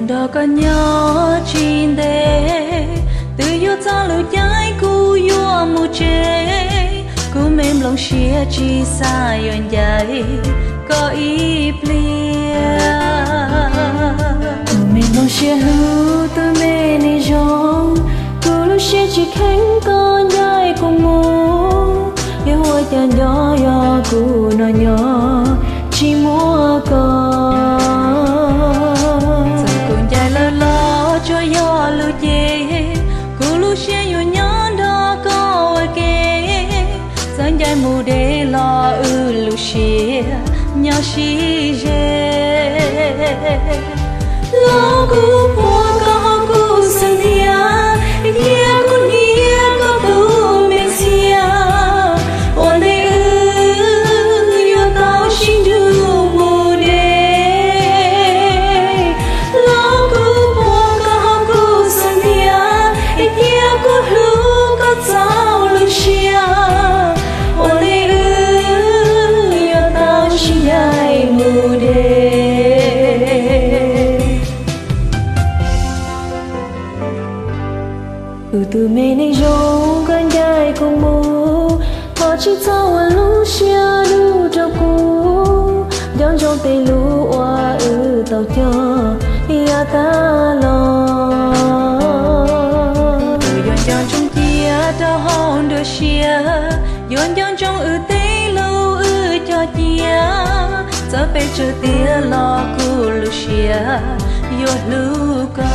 Nrog koj nyob tsis ntev, twb yuav txog lub caij kuv yuav mus tsev. Kuv me nplooj siab tsis xav yuav ncaim koj ib pliag. Kuv me nplooj siab hlub tus me neeg zoo, kuv lub siab tsis kheev koj ncaim kuv mus. Yog ua cas nco yog kuv no nyob tsis muaj koj. Txawm kuv ncaim lawm los tsuas yog lus cem, kuv lub siab yuav nyob nrog koj ua ke. Txawm ncaim mus deb los wb lub siab nyob sib ze. Los kuv phuam koj hos kuv xav ntiag, cia kuv hnia koj tus me ntxhias. Ua ntej wb yuav tau sib nrug mus deb, los kuv phuam koj hos kuv xav ntiag, cia kuv hlub koj txaus lub siab. Ua ntej wb yuav tau sib ncaim mus deb. Kuv tus me neeg zoo, koj ncaim kuv mus, thov tsis txhob ua lub siab dub rau kuv. Nco ntsoov tej lus uas wb tau cog yav tas los. Wb yuav nco ntsoov cia rau hauv nruab siab, yuav nco ntsoov wb tej lus wb cog cia. Txawm pes tsawg tiag los kuv lub siab yuav hlub koj.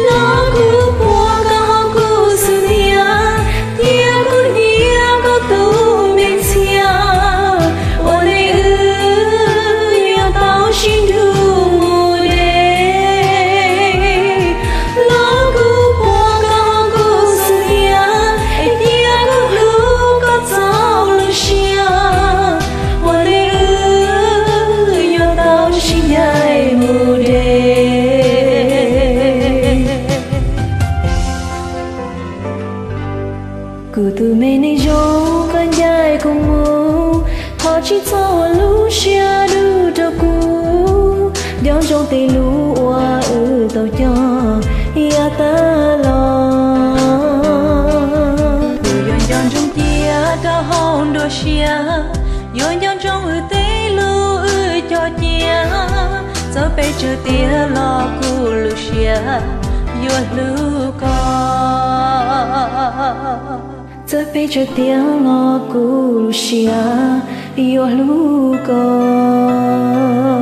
Los kuv phuam koj hos kuv xav ntiag, cia kuv hnia koj tus me ntxhias. Ua ntej wb yuav tau sib nrug mus deb, los kuv phuam koj hos kuv xav ntiag, cia kuv hlub koj txaus lub siab. Ua ntej wb yuav tau sib ncaim mus deb. Kuv tus me neeg zoo, koj ncaim kuv mus, thov tsis txhob ua lub siab dub rau kuv. Nco ntsoov tej lus uas wb tau cog yav tas los. Kuv yuav nco ntsoov cia rau hauv nruab siab, yuav nco ntsoov wb tej lus wb cog cia. Txawm pes tsawg tiag los kuv lub siab yuav hlub koj. Txawm pes tsawg tiag los kuv lub siab yuav hlub koj.